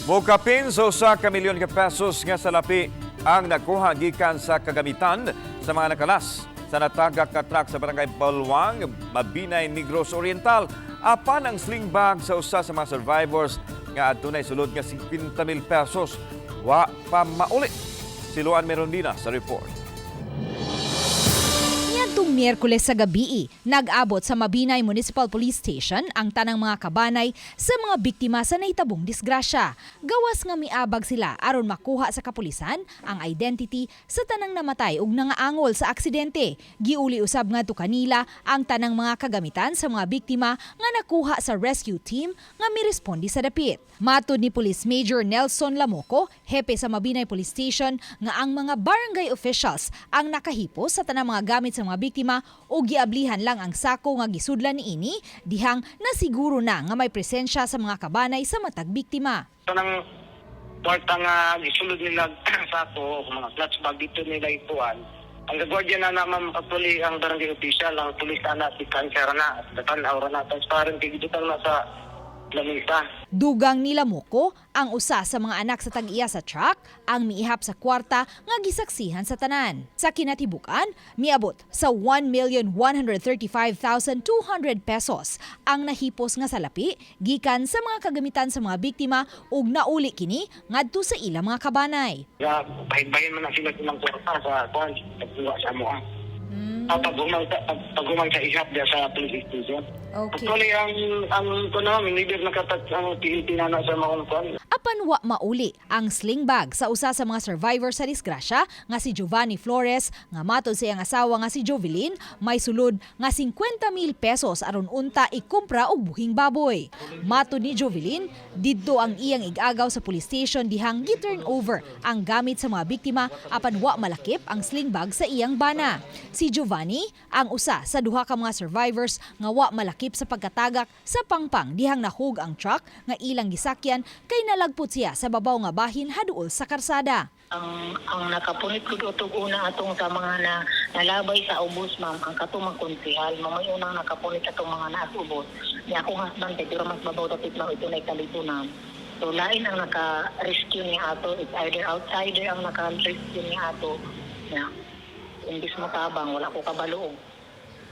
Mokapin sa 1 ka milyon ka pesos nga salapi ang nakuha gikan sa kagamitan sa mga nakalas sa natagak ka truck sa Barangay Balwang, Mabinay, Negros Oriental. Apan ang sling bag sa usa sa mga survivors nga adunay sulod nga 50 mil pesos wa pa mauli. Si Luan Merondina sa report. Niadtong Miyerkules sa gabi, nag-abot sa Mabinay Municipal Police Station ang tanang mga kabanay sa mga biktima sa nahitabong disgrasya. Gawas nga miabag sila aron makuha sa kapulisan ang identity sa tanang namatay ug nangaangol sa aksidente. Giuli usab ngadto kanila ang tanang mga kagamitan sa mga biktima nga nakuha sa rescue team nga miresponde sa dapit. Matod ni Police Major Nelson Lamoco, hepe sa Mabinay Police Station, nga ang mga barangay officials ang nakahipos sa tanang mga gamit sa mga biktima o giablihan lang ang sako nga gisudlan niini dihang nasiguro na nga may presensya sa mga kabanay sa matag biktima. Tanang kwarta nga gisulod nila sa ato, mga clutch bag dito nila ituan. Ang gagwardya na naman actually ang barangay official, ang pulis ana, si cancer na, tatan-aw ra na, transparent kay dito na sa lamisa. Dugang ni Lamoco, ang usa sa mga anak sa tag-iya sa truck ang miihap sa kwarta nga gisaksihan sa tanan. Sa kinatibukan, miabot sa 1,135,200 pesos ang nahipos nga salapi gikan sa mga kagamitan sa mga biktima ug nauli kini ngadto sa ilang mga kabanay. Kaya bahin-bahin man na sila silang kwarta sa kuan, pagkuha sa amoa. Ah, pag sa ihap diya sa police station. Actually, ang kuan na, leader nakatat ang PNP na na sa mga kuan. Apan wa mauli ang sling bag sa usa sa mga survivor sa disgrasya nga si Giovanni Flores, nga matod sa iyang asawa nga si Jovelyn, may sulod nga 50 mil pesos aron unta ikumpra og buhing baboy. Matod ni Jovelyn, didto ang iyang igagaw sa police station dihang gi-turn over ang gamit sa mga biktima, apan wa malakip ang sling bag sa iyang bana. Si Giovanni ang usa sa duha ka mga survivors nga wa malakip sa pagkatagak sa pangpang dihang nahug ang truck nga ilang gisakyan kay nalagpot siya sa babaw nga bahin haduol sa karsada. Ang nakapunit gud utog una atong sa mga na nalabay sa ubos, ma'am, ang katong mga konsehal ma'am, may unang nakapunit atong mga naas ubos ni akong husband kay dira mas babaw dapit, ma'am, ito na kalibunan. So lain ang naka-rescue niya ato, it's either outsider ang naka-rescue niya ato na imbis mo tabang, wala ko kabalo og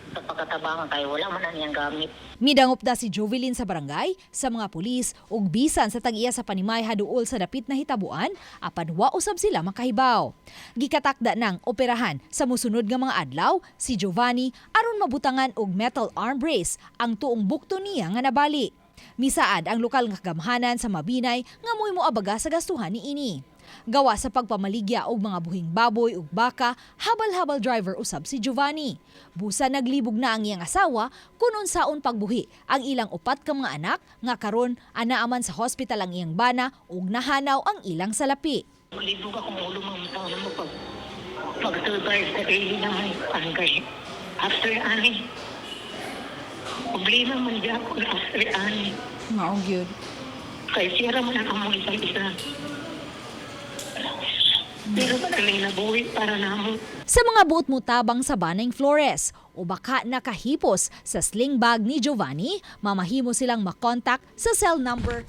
sa pagkatabangan kay wala man ang iyang gamit. Midangop da si Jovelyn sa barangay, sa mga pulis ug bisan sa tag-iya sa panimay haduol sa dapit na hitabuan, apan wa usab sila makahibaw. Gikatakda ng operahan sa musunod nga mga adlaw si Giovanni aron mabutangan og metal arm brace ang tuong bukto niya nga nabali. Misaad ang lokal nga kagamhanan sa Mabinay nga mo'y moabaga sa gastuhan niini. Gawa sa pagpamaligya og mga buhing baboy ug baka, habal-habal driver usab si Giovanni. Busa naglibog na ang iyang asawa kun unsaon pagbuhi ang ilang upat ka mga anak nga karon anaaman sa hospital ang iyang bana ug nahanaw ang ilang salapi. Malibog akong ulo, ma'am, sa ano mo pag survive sa daily naman ang kay after ani problema man di ako na after ani. Mao gyud. Kay sira man ang among isang isa, pero ba na nabuhi para namo. Sa mga buot mo tabang sa Banang Flores o baka nakahipos sa sling bag ni Giovanni, mamahimo silang makontak sa cell number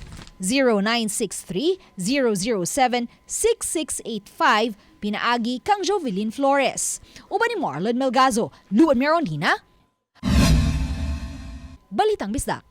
0963-007-6685 pinaagi kang Jovelyn Flores. Uban ni Marlon Melgazo, Luan Merondina, Balitang Bisdak.